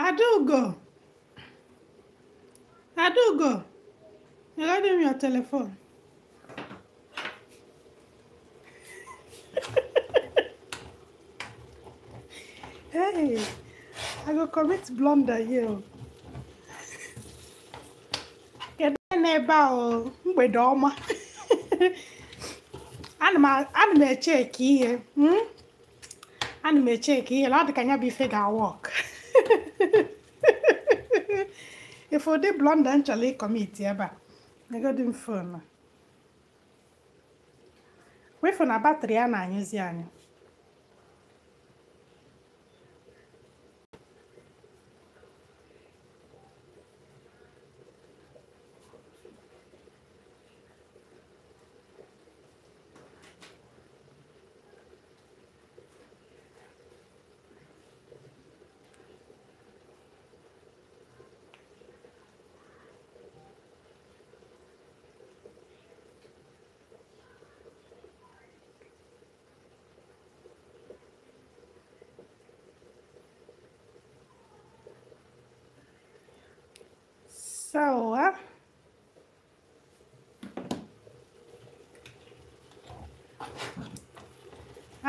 Adaugo, Adaugo, you got him your telephone. Hey, I go commit blunder here. Kedu n'ebe a o, mgbede ọma. Ana m echeki ihe. Ana m echeki ihe, na ọ dị ka ya bụ ife ga-awọk. If ụdị blunder m chọrọ ịkọmiti ebe a, negodi m phone. Wefu na batrị ya na-anyụzi anyụ. So,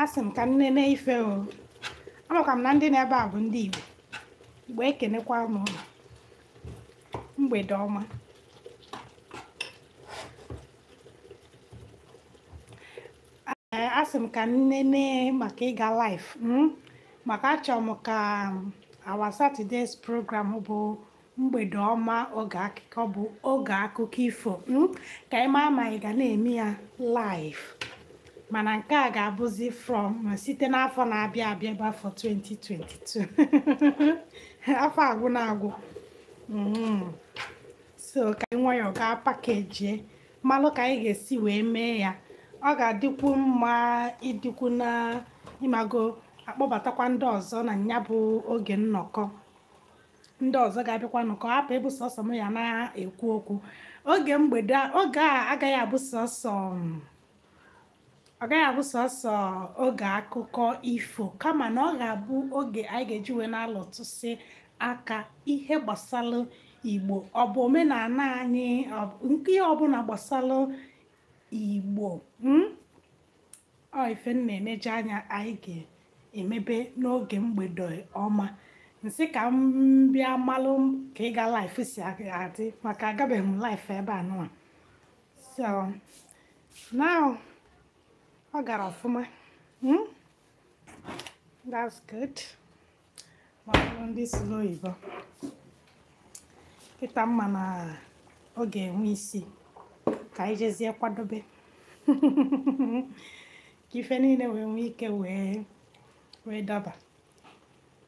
asị m ka m nene ife o. Amakwa m na ndị na-ebe a bụ ndị Igbo. Igbo ekenekwa m ụlọ. Mgbede ọma. Ee, asị m ka m nene maka ịga live. Maka achọrọ m ka our Saturday's program bụ mgbede ọma oge akụkọ bụ oge akụkọ ifo, ka anyị maa ma anyị ga na-eme ya live, mana nke a ga-abụzi from site n'afọ na-abịa abịa bụ afọ 2022. Afọ agwụ na-agwụ. So ka anyị nwayọọ gaa pakejie malụ ka anyị ga-esi wee mee ya. Ọ ga-adịkwu mma ịdịkwu na ịmago akpọbatakwa ndị ọzọ na ya bụ oge nnọkọ. Ndị ọzọ ga-abịakwa nnọkọ, hapụ ịbụ sọsọ m ya na-ekwu okwu. Oge mgbede oge a agaghị abụ sọsọ, ọ gaghị abụ sọsọ oge akụkọ ifo, kama na ọ ga-abụ oge anyị ga-eji wee na-alụtụsị aka ihe gbasara Igbo, ọ bụ omenala anyị, nke ihe ọbụla gbasara Igbo. Ọ ife m na-eneje anya anyị ga-emebe n'oge mgbede ọma. Nsị ka m bịa malụ ka ịga live si adị, maka agabeghị m live ebe a nụwa. So now ọ gara ọfụma. That's good. Ma ọ bụrụ ndị sụrụ oyibo kịta mma na ọ ga-enwe isi ka anyị jezie kwadobe ka ife niile wee nwee ike wee daba.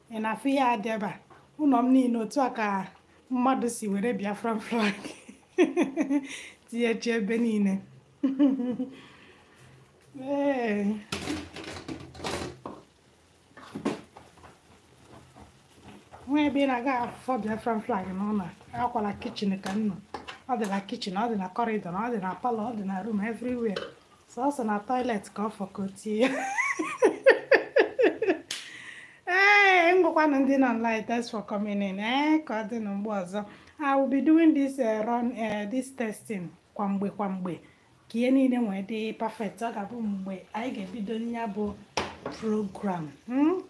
Ị na-afụ ihe a dị ebe a, ụlọ m niile otu a ka mmadụ si were Biafran flag tinyechi ebe niile. Ee, nwa ebe ị na-aga afọ Biafran flag n'ụlọ akwala kichin ka m nọ. Ọ dị na kichin, ọ dị na kọrịdọ, ọ dị na palọ, ọ dị na room, everywhere. Sọsọ na toilet ka ọ fọ ka o tinye. Ee, ngwakwanụ ndị nọ online, thanks for coming in. Ee, ka ọ dị na mgbe ọzọ. I will be doing this run this testing kwa mgbe kwa mgbe ka ihe niile nwee dị perfect. Ọ ga-abụ mgbe anyị ga-ebido ya bụ program,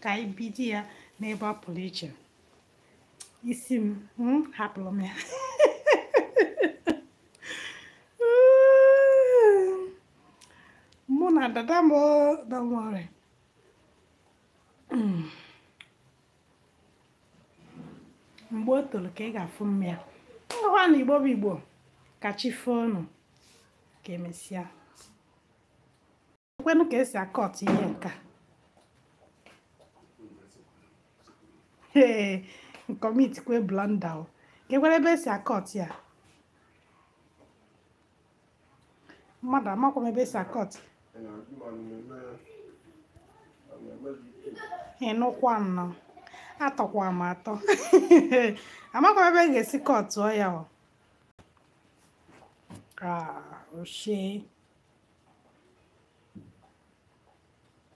ka anyị bido ya n'ebe ọ pụrụ iche. Isi m hapụrụ m ya. Mụ na dada m, don't worry. Mgbe o toro ka ị ga-afụ m ya. Ngwa na Igbo bụ Igbo, ka chi foo unu, ka emesịa. Ekwenụ ka esi akọt ihe nka. Ee, nkọmit kwe blunder o. Kekwere ebe esi akọt ya. Mmadụ amakwa m ebe esi akọt. Ịnụkwa nnọọ. Atọkwa m atọ. Amakwa m ebe m ga-esi kọtụọ ya o. Ah, oshie.